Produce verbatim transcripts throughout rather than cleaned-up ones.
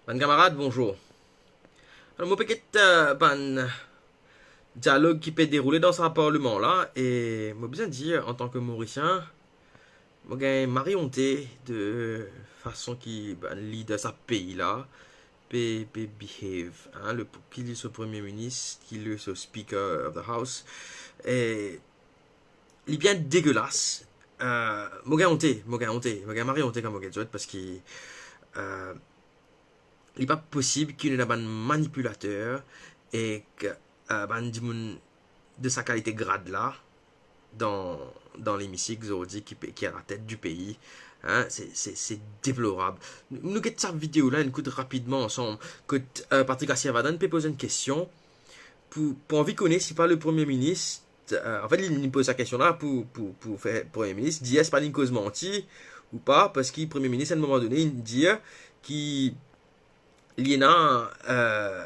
Bann kamarad, bonzour. Alor, mo pe get, eh, bann dialog ki pe deroule dan sa parleman la, e mo bizin dir, antan ki Morisien, mo gagn mari onte de fason ki bann lider sa pei la pe, pe behave, hein, le, ki li so Premie Minis, ki li so Speaker of the House. E li bien degelas. Eh, mo gagn onte, mo gagn onte, mo gagn mari onte kan mo get zot, parski, eh, li pa posib ki nou ena bann manipilater ek, eh, bann dimoun de sa kalite grad la dan, dan lemisik zordi ki pe, ki a latet di pei. Hein, se, se, se deplorab. Nou, nou get sa video la enn kout rapidman ansam, kot, eh, Patrick Asirvadhan pe poz enn kestion pou, pou anvi kone si pa le Premie Minis, eh, anfet, li, li poz sa kestion la pou, pou, pou fer Premie Minis dir si pa linn koz manti ou pa, parski Premie Minis, a enn moman done, inn dir ki li ena, eh,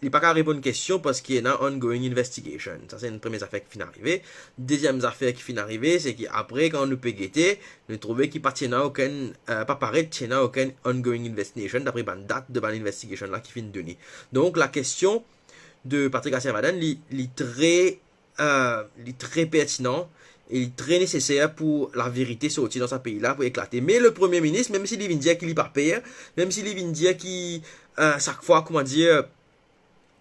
li pa kav reponn kestion parski ena ongoing investigation. Sa se enn premie zafer ki finn arive. Deziem zafer ki finn arive, se ki apre, kan nou pe gete, nou trouve ki pa ti ena okenn, eh, pa paret ti ena okenn ongoing investigation, dapre bann dat de bann investigation la ki finn done. Donk, lakestion de Patrick Asirvadhan, li, li tre, eh, li tre pertinan e li tre neseser pou laverite sorti dan sa pei la, pou eklate. Me le Premie Minis, mem si li vinn dir ki li pa per, mem si li vinn dir ki, eh, sak fwa, kouma dir,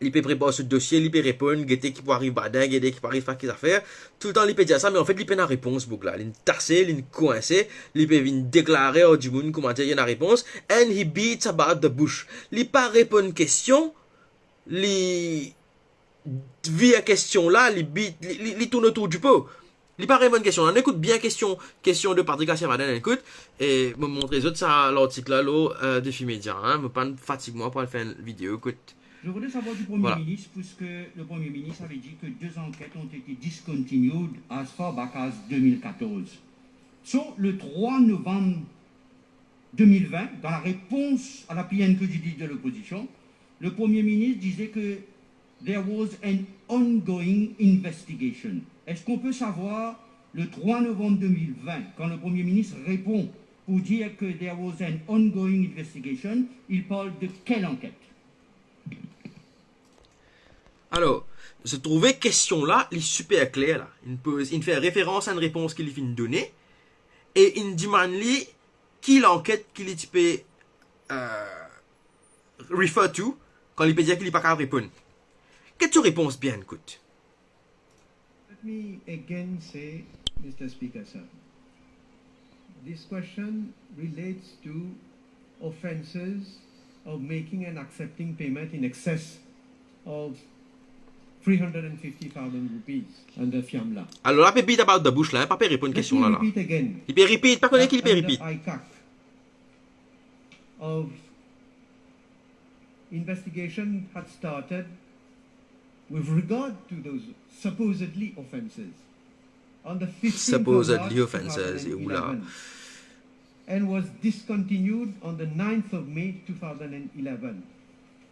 li pe prepar so dosie, li pe reponn, gete ki pou ariv badin, gete ki pou ariv, pa ki zafer. Toultan li pe dir sa, me anfet, li pena repons, boug la. Linn tase, linn kwinse, li pe vinn deklare ar dimoun kouma dir li ena repons, and he beats about the bush. Li pa reponn kestion, li vir kestion la, li beat, li, li, li tourn otour di po. Li pa reponn kestion la. Nou ekout bien kestion, kestion de Patrick Asirvadhan, ekout, e mo montre zot sa lartik la lor, eh, Defi Media, hein. Mo pa'nn fatig mwa pou al fer enn video, ekout. Je voudrais savoir du Premier Voilà. ministre, puisque le Premier ministre avait dit que deux enquêtes ont été discontinued as far back as deux mille quatorze. So, le trois novembre deux mille vingt, dans la réponse à la P N Q du leader de l'opposition, le Premier ministre disait que there was an ongoing investigation. Est-ce qu'on peut savoir, le trois novembre deux mille vingt, quand le Premier ministre répond pour dire que there was an ongoing investigation, il parle de quelle enquête? Alor, zot trouve kestion la, li siper kler la. Inn poz, inn fer referans a enn repons ki li finn done, e inn dimann li ki lanket ki li ti pe, eh, refer to, kan li pe dir ki li pa kav reponn. Get so repons bien, ekout. Let me again say, Mister Speaker, sir, this question relates to offences of making and accepting payment in excess of three hundred and fifty thousand rupees under Fiamla. Alor la, pe beat about the bush la, hein, pa pe reponn Let kestion me la la. repeat again. Li pe repeat, pa kone ki li pe That under repeat. ICAC, of investigation had started with regard to those supposedly offences on the fifteenth of March Supposedly offenses, e oula. two thousand eleven, and was discontinued on the ninth of May two thousand eleven,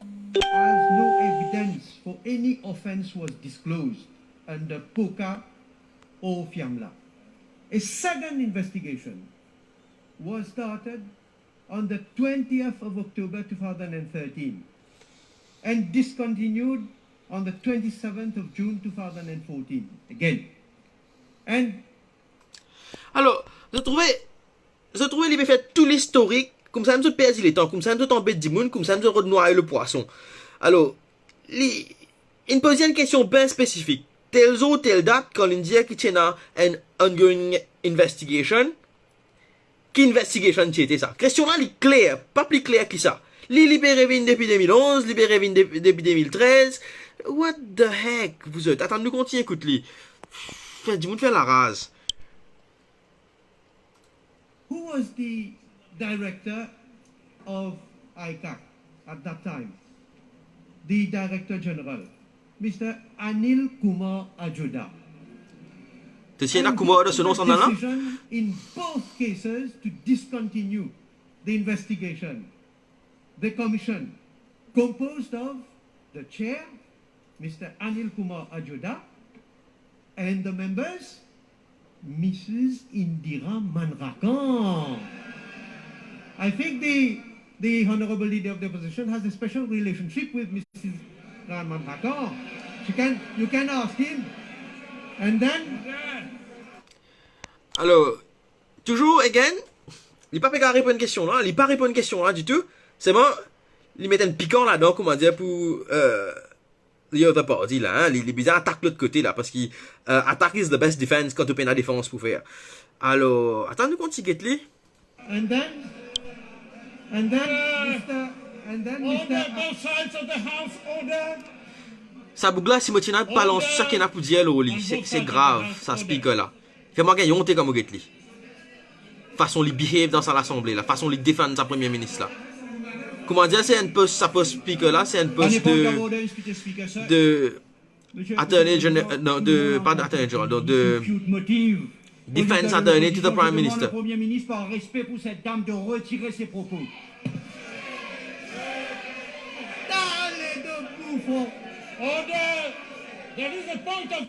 as no evidence for any offence was disclosed under POCA or Fiamla. A second investigation was started on the twentieth of October two thousand and thirteen and discontinued on the twenty-seventh of June two thousand and fourteen again. And Alor, zot trouve, zot trouve li pe fer tou listorik, koumsa mem zot perdi letan, koumsa mem zot anbet dimoun, koumsa mem zot rod nway lepwason. Alor, li, inn poz li enn kestion bien spesifik. Tel zour, tel dat, kan linn dir ki ti ena enn ongoing investigation, ki investigation ti ete sa? Kestion la, li kler, pa pli kler ki sa. Li, li pe revinn depi de mil onz, li pe revinn de-, depi de mil trez. What the heck, vous autres? Atann, nou kontign ekout li. Fer dimoun fer laraz. Who was the director of ICAC at that time? The Director General, Mister Anil Kumar Ajoda. Ti ena Kumar dan so nom, sa la? And he took the decision in both cases to discontinue the investigation. The commission, composed of the chair, Mister Anil Kumar Ajoda, and the members, Missus Indira Manrakan. I think the The honorable leader of the opposition has a special relationship with Mister Rahman Thakur. You can, you can ask him. And then, Alor, touzour again, li pa pe kapav reponn kestion la, li pa reponn kestion la ditou. Selman, li met enn pikan ladan, koumadir, pou, euh, the other party la, hein, li, li bizin atak lot kote la, parski, euh, attack is the best defense kan to pena defans pou fer. Alor, atann nou kontign get li. And then, and then, Mister and then, Order, Mister both sides of the house, order. Sa boug la, si mo ti ena balans tou sa ki ena pou dir lor li, se, se grav, sa speaker la. Fer mwa gagn onte kan mo get li. Fason li behave dan sa Lasanble la, fason li defann sa Premie Minis la. Koumadir, se enn post, sa post speaker la, se enn post de, de Attorney General, non, de, pas d'Attorney General, donc de Defense Attorney to the Prime Minister. Premier ministre, par respect pour cette dame, de retirer ses propos. Allez, debout, front. Order. There is a point of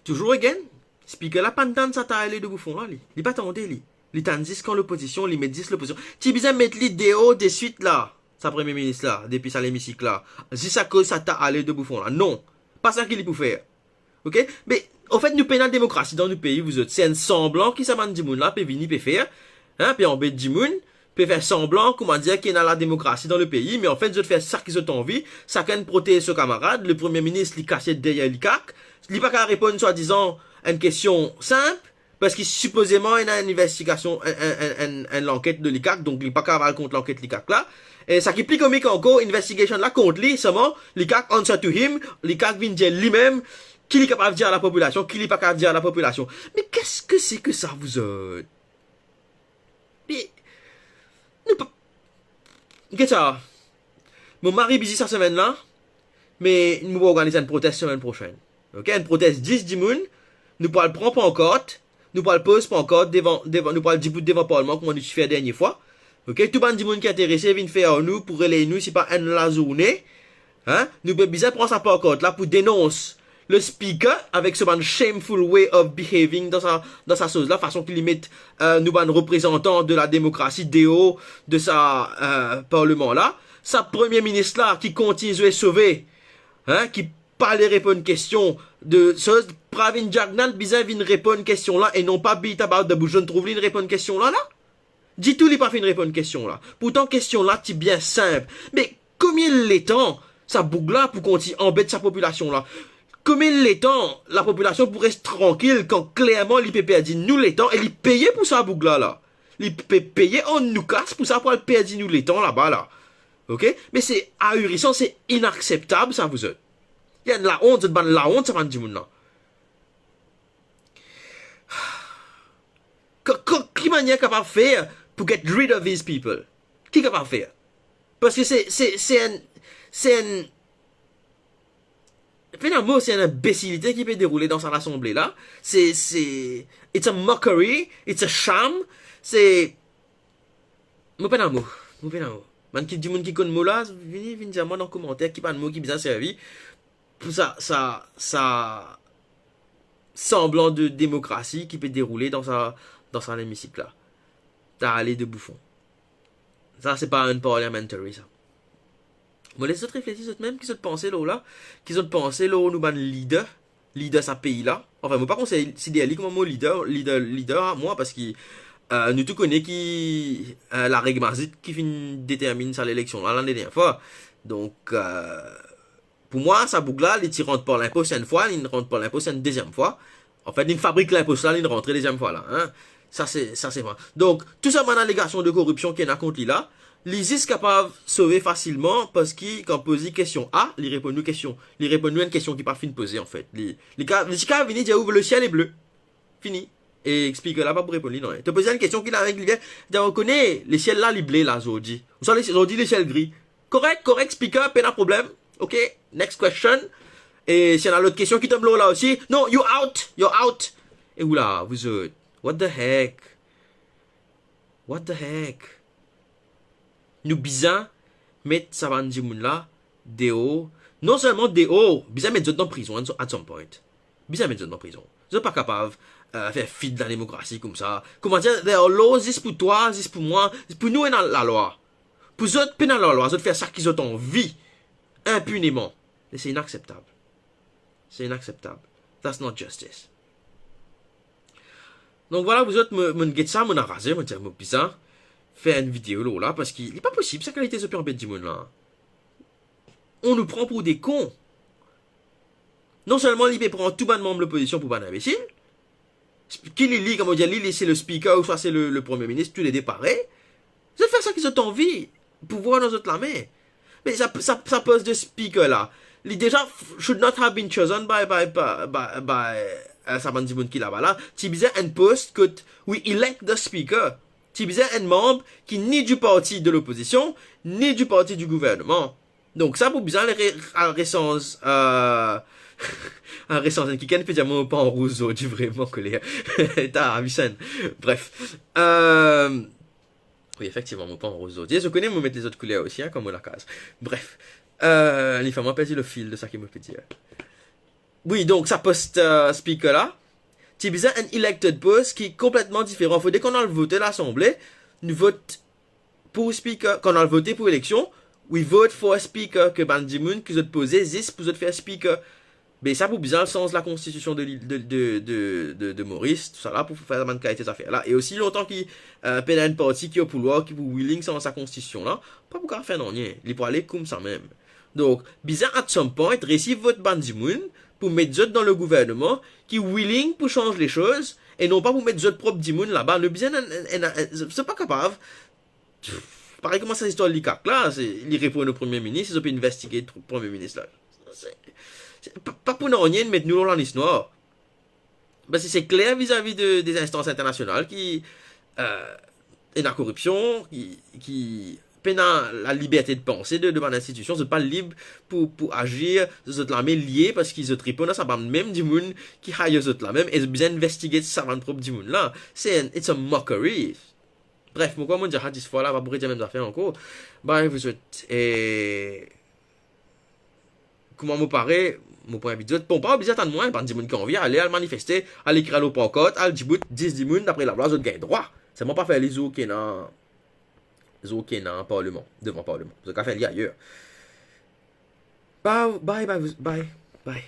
Touzour again, speaker la pa'nn tann sa tale de Bouffon la, li. Li pa tande li. Li tann zis kan lopozision, li met zis lopozision. Ti bizin met li deor deswit la, sa Premie Minis la, depi sa lemisik la. Zis akoz sa tale de Bouffon la. Non, pa sa ki li pou fer. Ok? Me, anfet, nou pena demokrasi dan nou pei, vouzot. Se enn sanblan ki sa bann dimoun la pe vini, pe fer, hein, pe anbet dimoun, pe fer sanblan, koumadir, ki ena lademokrasi dan lepei, me anfet, zot fer sa ki zot anvi, sakenn protez so kamarad, le Premie Minis, li kasiet deryer Likak, li pa kapav reponn, swadizan, enn kestion sinp, parski sipozeman ena enn investigasion, enn, enn, enn, enn, enn lanket de Likak, donk li pa kapav al kont lanket Likak la. E sa ki pli komik ankor, investigation la kont li, selman, Likak answer to him, Likak vinn dir limem ki li kapav dir a lapopilasion, ki li pa kapav dir a lapopilasion. Me qu'est-ce que c'est que ça, vous autres? Me, nou pa, get sa, mo mari bizi sa semenn la, me nou pou organiz enn protes semenn prosenn. Ok, enn protes dis dimoun, nou pou al pran pankart, nou pou al poz pankart devan, devan, nou pou al dibout devan Parlman kouma nou ti fer dernie fwa. Ok, tou bann dimoun ki interese vinn fer ar nou pou reley nou, sipa enn lazourne. Hein? Nou pe bizin pran sa pankart la pou denons le speaker avek so bann shameful way of behaving dan sa, dan sa soz la, fason ki li met, euh, nou bann reprezantan de lademokrasi deor de sa, euh, Parlman la. Sa Premie Minis la ki kontign sove, hein, ki pa le reponn kestion de soz, Pravin Jagnat bizin vinn reponn kestion la e non pa beat about the bush. Zot trouv li reponn kestion la la? Ditou li pa finn reponn kestion la. Pourtan kestion la ti bien sinp. Me komie letan sa boug la pou kontign anbet sa popilasion la? Komie letan lapopilasion pou res trankil kan klerman li pe perdi nou letan e li peye pou sa boug la la? Li pe peye an nou kas pou sa pou al perdi nou letan laba la. Ok? Me se ahurisan, se inakseptab sa, vouzot. Li enn laont, zot bann laont sa bann dimoun la. Ki, ki, ki manier kapav fer pou get rid of these people? Ki kapav fer? Parski se, se, se enn, se enn, pena mo, se enn inbesilite ki pe deroule dan sa Lasanble la. Se, se, it's a mockery, it's a sham. Se, mo pena mo, mo pena mo. Bann ki, dimoun ki konn mo la, vini, vinn dir mwa dan komanter ki bann mo ki bizin servi pou sa, sa, sa sanblan de demokrasi ki pe deroule dan sa, dan sa lemisik la. Tale de Bouffon. Sa, se pa enn parliamentary, sa. Mo les zot reflesi zot mem, ki zot panse lor la, ki zot panse lor nou bann lider, lider sa pei la. Anfin, mo pa konsey si dir li kouma mo lider, lider, lider a mwa, parski, euh, nou tou kone ki, euh, lareg mazit ki finn determinn sa leleksion la, lane dernie fwa. Donk, euh, pou mwa, sa boug la, li ti rant par linpos enn fwa, li rant par linpos enn deziem fwa. Anfet, li fabrik linpos la, li rantre deziem fwa la, hein. Sa se, sa se vre. Donk, tou sa bann alegasion de koripsion ki ena kont li la, li zis kapav sove fasilman, parski kan poz li kestion A, li reponn nou kestion, li reponn nou enn kestion ki pa finn poze, anfet. Li, li ka, li ti kapav vini dir ou, le ciel est bleu. Fini. E speaker la pa pou reponn li, non. To poz li enn kestion ki la avek li, li dir, ou kone, lesiel la, li ble la, zordi. Ou sa, zordi, lesiel gri. Korek, korek, speaker, pena problem. Ok, next question. E si ena lot kestion ki tonm lor la osi, non, you out, you out. E ou la, vouzot, what the heck? What the heck? Nou bizin met sa bann dimoun la deor. Non selman deor, bizin met zot dan prizon at some point. Bizin met zot dan prizon. Zot pa kapav, euh, fer fid dan demokrasi koumsa. Kouma dir, there are laws zis pou twa, zis pou mwa, zis pou nou ena lalwa. Pou zot, pena lalwa, zot fer sa ki zot anvi, inpineman. E se inakseptab. Se inakseptab. That's not justice. Donk vwala, pou zot, mo, mo'nn get sa, mo'nn anraze, mo'nn dir, mo bizin fer enn video lor la, parski li pa posib sa kalite zot pe anbet dimoun la. On nous prend pour des cons. Non selman li pe pran tou bann manm lopozision pou bann inbesil, sp-, ki li, li, kouma dir, li, li se le speaker ouswa se le, le premie minis, toulede parey. Zot fer sa ki zot anvi, pouvwar dan zot lame. Me sa, sa, sa post de speaker la, li deza f-, should not have been chosen by, by, by, by, euh, sa bann dimoun ki laba la. Ti bizin enn post kot we elect the speaker. Ti bizin enn manm ki ni du parti de lopozision, ni du parti du gouverneman. Donk sa pou bizin al re-, al resanz, euh, al resanz enn kikenn pe dir, mo pa an rouz zordi, vreman koler. Ta, Avicenne. Bref. Euh, wi, efektivman, mo pa an rouz zordi. Zot kone mo met lezot kouler osi, hein, kan mo lakaz. Bref. Euh, li fer mwa perdi le fil de sa ki mo pe dir. Wi, donk sa post, euh, speaker la, ti bizin enn elected post ki konpletman diferan. Fode kan nou al vote Lasanble, nou vot pou speaker, kan nou al vote pou eleksion, we vote for a speaker, ke bann dimoun ki zot poze zis pou zot fer speaker. Be sa pou bizin al sanz lakonstitision de, de, de, de, de, de Moris, tousala, pou fer sa bann kalite zafer la. E osi lontan ki, euh, pena enn parti ki o pouvwar, ki pou willing sanz sa konstitision la, pa pou kapav fer nanye. Li pou ale koumsa mem. Donk, bizin at some point resi vot bann dimoun pou met zot dan le gouverneman ki willing pou sanz le soz, e non pa pou met zot prop dimoun laba. Nou bizin enn, enn, enn, enn, se pa kapav. Parey kouma sa zistwar Likak la, se, li reponn o premie minis, zot pe investigate premie minis la. Se, se pa, pa pou nanye met nou lor lalis nwar. Parski se kler vizavi de, de instans internasional ki, euh, ena koripsion, ki, ki pena laliberte de panse de, de bann institision, zot pa lib pou, pou azir, zot lame lie, parski zot reponn a sa bann mem dimoun ki hire zot la mem, e zot bizin investigate sa bann prop dimoun la. Se enn, it's a mockery. Bref, mo krwar mo'nn dir sa dis fwa la, pa pou redir mem zafer ankor. Bye, vous êtes, e kouma mo pare, mo pou invit zot. Bon, pa oblize atann mwa, bann dimoun ki anvi ale, al manifeste, al ekrir lor pankart, al dibout, dis dimoun, dapre lalwa, zot gagn drwa. Selman pa fer li zour ki ena, zour ki ena parleman, devan parleman. Zot kapav fer li ayer. Bye, bye, bye, bye, bye.